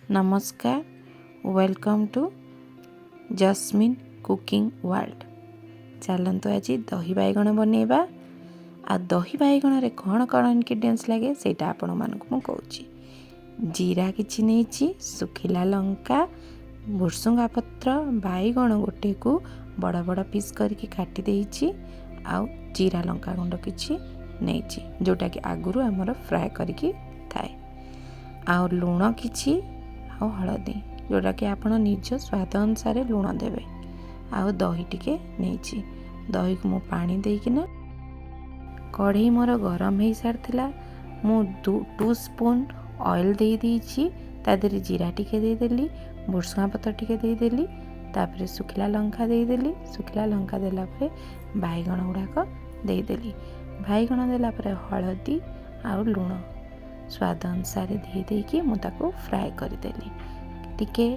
ନମସ୍କାର, welcome to Jasmine cooking world. ଚାଲନ୍ତୁ, ଆଜି ଦହି ବାଇଗଣ ବନେଇବା। ଆଉ ଦହି ବାଇଗଣରେ କ'ଣ କ'ଣ ଇନଗ୍ରିଡ଼ିଏଣ୍ଟସ୍ ଲାଗେ, ସେଇଟା ଆପଣମାନଙ୍କୁ ମୁଁ କହୁଛି। ଜିରା କିଛି ନେଇଛି, ଶୁଖିଲା ଲଙ୍କା, ଭୃସୁଙ୍ଗା ପତ୍ର, ବାଇଗଣ ଗୋଟେକୁ ବଡ଼ ବଡ଼ ପିସ୍ କରିକି କାଟି ଦେଇଛି, ଆଉ ଜିରା ଲଙ୍କା ଗୁଣ୍ଡ କିଛି ନେଇଛି, ଯେଉଁଟାକି ଆଗରୁ ଆମର ଫ୍ରାଏ କରିକି ଥାଏ, ଆଉ ଲୁଣ କିଛି, ଆଉ ହଳଦୀ, ଯେଉଁଟାକି ଆପଣ ନିଜ ସ୍ୱାଦ ଅନୁସାରେ ଲୁଣ ଦେବେ, ଆଉ ଦହି ଟିକେ ନେଇଛି। ଦହିକୁ ମୁଁ ପାଣି ଦେଇକିନା, କଢ଼େଇ ମୋର ଗରମ ହେଇସାରିଥିଲା, ମୁଁ 2 ସ୍ପୁନ୍ ଅଏଲ୍ ଦେଇଦେଇଛି। ତା ଦେହରେ ଜିରା ଟିକେ ଦେଇଦେଲି, ଭୃସୁଙ୍ଗା ପତ୍ର ଟିକେ ଦେଇଦେଲି, ତାପରେ ଶୁଖିଲା ଲଙ୍କା ଦେଇଦେଲି। ଶୁଖିଲା ଲଙ୍କା ଦେଲା ପରେ ବାଇଗଣ ଗୁଡ଼ାକ ଦେଇଦେଲି। ବାଇଗଣ ଦେଲା ପରେ ହଳଦୀ ଆଉ ଲୁଣ ସ୍ୱାଦ ଅନୁସାରେ ଦେଇ ଦେଇକି ମୁଁ ତାକୁ ଫ୍ରାଏ କରିଦେଲି। ଟିକେ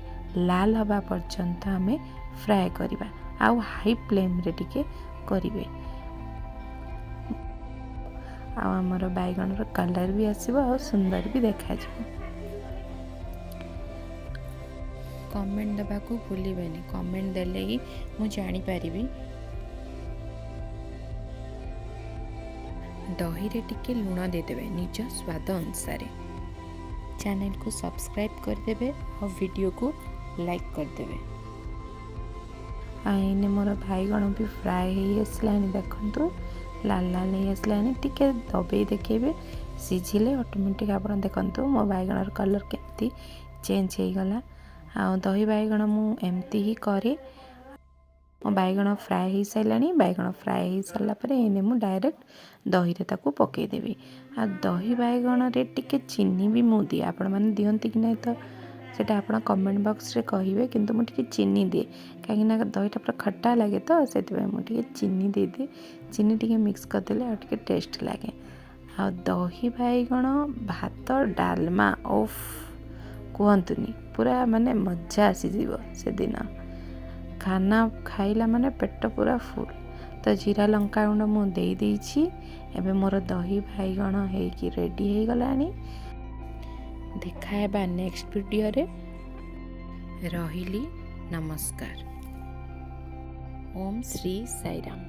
ଲାଲ ହେବା ପର୍ଯ୍ୟନ୍ତ ଆମେ ଫ୍ରାଏ କରିବା, ଆଉ ହାଇ ଫ୍ଲେମ୍ରେ ଟିକେ କରିବେ, ଆଉ ଆମର ବାଇଗଣର କଲର୍ ବି ଆସିବ ଆଉ ସୁନ୍ଦର ବି ଦେଖାଯିବ। କମେଣ୍ଟ ଦେବାକୁ ଭୁଲିବେନି, କମେଣ୍ଟ ଦେଲେ ହିଁ ମୁଁ ଜାଣିପାରିବି। ଦହିରେ ଟିକେ ଲୁଣ ଦେଇଦେବେ ନିଜ ସ୍ୱାଦ ଅନୁସାରେ। ଚ୍ୟାନେଲକୁ ସବସ୍କ୍ରାଇବ୍ କରିଦେବେ ଆଉ ଭିଡ଼ିଓକୁ ଲାଇକ୍ କରିଦେବେ। ଆଉ ଏଇନେ ମୋର ବାଇଗଣ ବି ଫ୍ରାଏ ହେଇ ଆସିଲାଣି, ଦେଖନ୍ତୁ, ଲାଲ ଲାଲ ହେଇ ଆସିଲାଣି। ଟିକେ ଦବେଇ ଦେଖେଇବେ, ସିଝିଲେ ଅଟୋମେଟିକ୍। ଆପଣ ଦେଖନ୍ତୁ, ମୋ ବାଇଗଣର କଲର୍ କେମିତି ଚେଞ୍ଜ ହେଇଗଲା। ଆଉ ଦହି ବାଇଗଣ ମୁଁ ଏମିତି ହିଁ କରେ। ମୋ ବାଇଗଣ ଫ୍ରାଏ ହେଇସାରିଲାଣି। ବାଇଗଣ ଫ୍ରାଏ ହେଇସାରିଲା ପରେ ଏଇନେ ମୁଁ ଡାଇରେକ୍ଟ ଦହିରେ ତାକୁ ପକାଇଦେବି। ଆଉ ଦହି ବାଇଗଣରେ ଟିକେ ଚିନି ବି ମୁଁ ଦିଏ। ଆପଣମାନେ ଦିଅନ୍ତି କି ନାହିଁ ତ ସେଇଟା ଆପଣ କମେଣ୍ଟ ବକ୍ସରେ କହିବେ, କିନ୍ତୁ ମୁଁ ଟିକେ ଚିନି ଦିଏ, କାହିଁକିନା ଦହିଟା ପୁରା ଖଟା ଲାଗେ ତ, ସେଥିପାଇଁ ମୁଁ ଟିକେ ଚିନି ଦେଇଦିଏ। ଚିନି ଟିକେ ମିକ୍ସ କରିଦେଲେ ଆଉ ଟିକେ ଟେଷ୍ଟ ଲାଗେ। ଆଉ ଦହି ବାଇଗଣ, ଭାତ, ଡାଲମା, ଓଫ୍, କୁହନ୍ତୁନି, ପୁରା ମାନେ ମଜା ଆସିଯିବ। ସେଦିନ ଖାନା ଖାଇଲା ମାନେ ପେଟ ପୁରା ଫୁଲ୍। ତ ଜିରା ଲଙ୍କା ଗୁଣ୍ଡ ମୁଁ ଦେଇଦେଇଛି। ଏବେ ମୋର ଦହି ବାଇଗଣ ହେଇକି ରେଡ଼ି ହେଇଗଲାଣି। ଦେଖା ହେବା ନେକ୍ସଟ ଭିଡ଼ିଓରେ। ରହିଲି, ନମସ୍କାର। ଓମ୍ ଶ୍ରୀ ସାଇରାମ।